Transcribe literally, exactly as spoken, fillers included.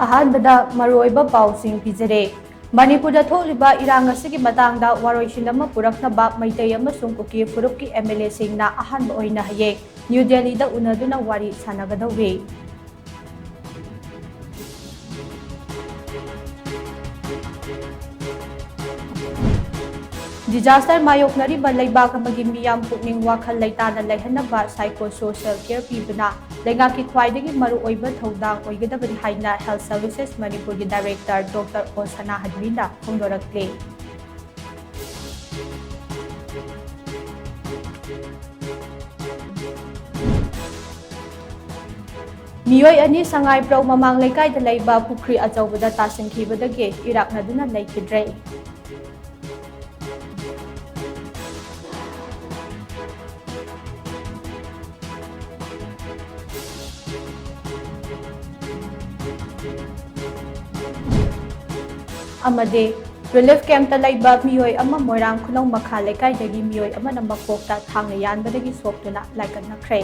ꯑꯍꯥꯟꯕꯗ ꯃꯔꯨꯑꯣꯏꯕ ꯄꯥꯎꯁꯤꯡ ꯄꯤꯖꯔꯦ꯫ ꯃꯅꯤꯄꯨꯔꯗ ꯊꯣꯛꯂꯤꯕ ꯏꯔꯥꯡ ꯑꯁꯤꯒꯤ ꯃꯇꯥꯡꯗ ꯋꯥꯔꯣꯏꯁꯤꯟ ꯑꯃ ꯄꯨꯔꯛꯅꯕ ꯃꯩꯇꯩ ꯑꯃꯁꯨꯡ ꯀꯨꯀꯤ ꯐꯨꯔꯨꯞꯀꯤ MLAꯁꯤꯡꯅ ꯑꯍꯥꯟꯕ ꯑꯣꯏꯅ ꯍꯌꯦꯡ ꯅ꯭ꯌꯨ ꯗꯦꯜꯂꯤꯗ ꯎꯅꯗꯨꯅ ꯋꯥꯔꯤ ꯁꯥꯟꯅꯒꯗꯧꯔꯤ꯫ Disaster ꯃꯥꯌꯣꯛꯅꯔꯤꯕ ꯂꯩꯕꯥꯛ ꯑꯃꯒꯤ ꯃꯤꯌꯥꯝ ꯄꯨꯛꯅꯤꯡ ꯋꯥꯈꯜ ꯂꯩꯇꯥꯅ ꯂꯩꯍꯟꯅꯕ psycho social care ꯄꯤꯕꯅ ꯂꯩꯉꯥꯛꯀꯤ ꯈ꯭ꯋꯥꯏꯗꯒꯤ ꯃꯔꯨꯑꯣꯏꯕ ꯊꯧꯗꯥꯡ ꯑꯣꯏꯒꯗꯕꯅꯤ ꯍꯥꯏꯅ Health Services ꯃꯅꯤꯄꯨꯔꯒꯤ Director Doctor ꯑꯣ ꯁꯅꯥꯍꯟꯕꯤꯅ ꯐꯣꯡꯗꯣꯔꯛꯂꯤ꯫ ꯃꯤꯑꯣꯏ ꯑꯅꯤ ꯁꯉꯥꯏꯄ꯭ꯔꯧ ꯃꯃꯥꯡ ꯂꯩꯀꯥꯏꯗ ꯂꯩꯕ ꯄꯨꯈ꯭ꯔꯤ ꯑꯆꯧꯕꯗ ꯇꯥꯁꯤꯟꯈꯤꯕꯗꯒꯤ ꯏꯔꯥꯛꯅꯗꯨꯅ ꯂꯩꯈꯤꯗ꯭ꯔꯦ꯫ ꯑꯃꯗꯤ relief campꯇ ꯂꯩꯕ ꯃꯤꯑꯣꯏ ꯑꯃ ꯃꯣꯏꯔꯥꯡ ꯈꯨꯅꯧ ꯃꯈꯥ ꯂꯩꯀꯥꯏꯗꯒꯤ ꯃꯤꯑꯣꯏ ꯑꯃꯅ ꯃꯀꯣꯛꯇ ꯊꯥꯡꯅ ꯌꯥꯟꯕꯗꯒꯤ ꯁꯣꯛꯇꯨꯅ ꯂꯥꯏꯀꯠꯅꯈ꯭ꯔꯦ꯫